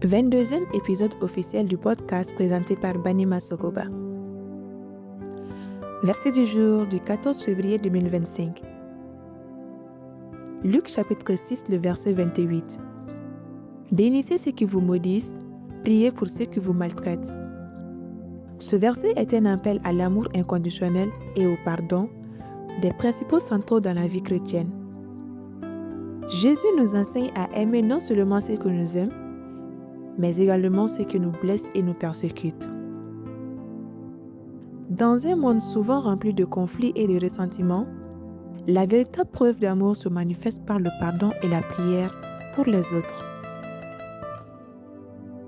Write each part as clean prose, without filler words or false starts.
22e épisode officiel du podcast présenté par Banima Sogoba. Verset du jour du 14 février 2025. Luc chapitre 6, le verset 28. Bénissez ceux qui vous maudissent, priez pour ceux qui vous maltraitent. Ce verset est un appel à l'amour inconditionnel et au pardon, des principaux centraux dans la vie chrétienne. Jésus nous enseigne à aimer non seulement ceux que nous aiment, mais également ceux qui nous blessent et nous persécutent. Dans un monde souvent rempli de conflits et de ressentiments, la véritable preuve d'amour se manifeste par le pardon et la prière pour les autres.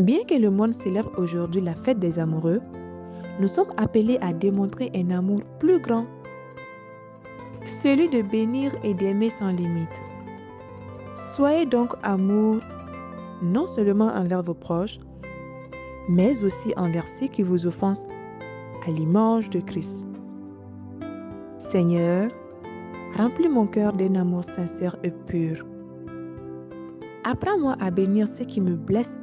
Bien que le monde célèbre aujourd'hui la fête des amoureux, nous sommes appelés à démontrer un amour plus grand, celui de bénir et d'aimer sans limite. Soyez donc amour non seulement envers vos proches, mais aussi envers ceux qui vous offensent à l'image de Christ. Seigneur, remplis mon cœur d'un amour sincère et pur. Apprends-moi à bénir ceux qui me blessent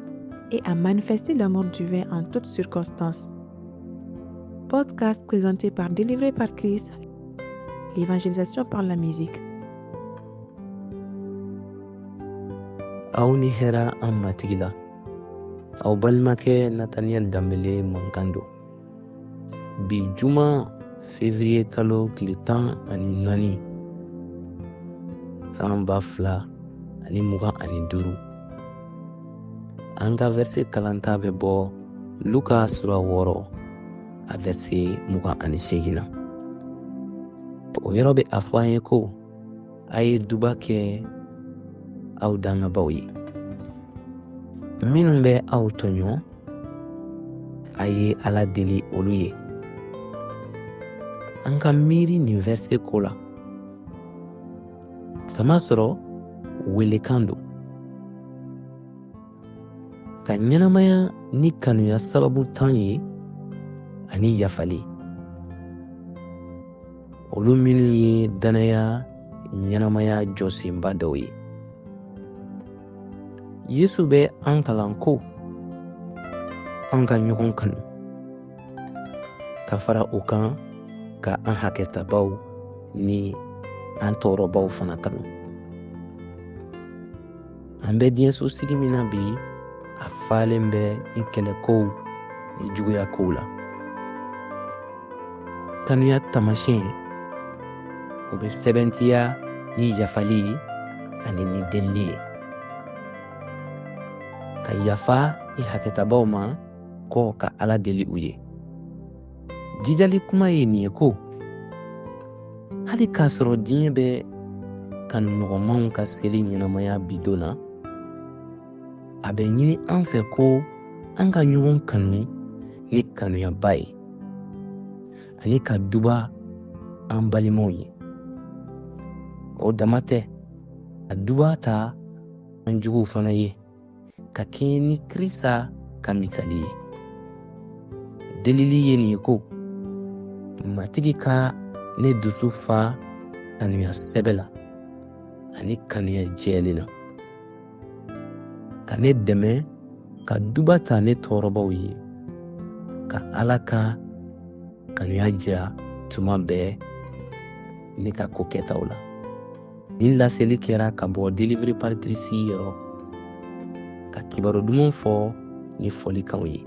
et à manifester l'amour divin en toutes circonstances. Podcast présenté par Délivré par Christ, l'évangélisation par la musique. Aw ni hɛra an Matigi la. Aw balimakɛ Nathaniel Danbele mankan don. Bi juma février kalo tile 14 san 2025. An ka verset kalanta bɛ bɔ Luka sura 6 a verset 28 na. O yɔrɔ bɛ a fɔ an ye ko a ye duba kɛ aw dangabaw ye. Minnu bɛ aw tɔɲɔ, a ye Ala deli olu ye. An ka miiri nin verset ko la. Kamasɔrɔ welekan don. Ka ɲɛnamaya ni kanuya sababu tan ye ani yafali. Olu minnu ye danaya ɲɛnamaya jɔsenba dɔw ye. Yesu bɛ an kalan ko an ka ɲɔgɔn kanu, ka fara o kan ka an hakɛtabaw ni an tɔɔrɔbaw fana kanu. An bɛ diɲɛso sigi min na bi, a falen bɛ ni kɛlɛkow ni juguyakow la. Kanuya taamasiyɛn o bɛ sɛbɛntiya ni yafali ani ni delili ye. Ka yafa i hakɛtabaw ma kɔ ka Ala deli u ye. Jijali kuma ye nin ye ko hali k'a sɔrɔ diɲɛ bɛ kanuɲɔgɔnmanw ka seli ɲɛnamaya bi don na, a bɛ ɲini an fɛ ko an ka ɲɔgɔn kanu ni kanuyaba ye ani ka duba an balimaw ye. O dama tɛ, ka duba ta an juguw fana ye ka kɛɲɛ ni Krista ka misali ye. Delili ye nin ye ko Matigi ka ne dusu fa kanuya sɛbɛ la ani kanuya jɛlen na, ka ne dɛmɛ ka duba ta ne tɔɔrɔbaw ye, ka Ala ka kanuya jira tuma bɛɛ ne ka ko kɛtaw la. Nin laseli kɛra ka bɔ Délivré par Christ yɔrɔ, ka kibaru duman fɔ ni fɔlikanw ye.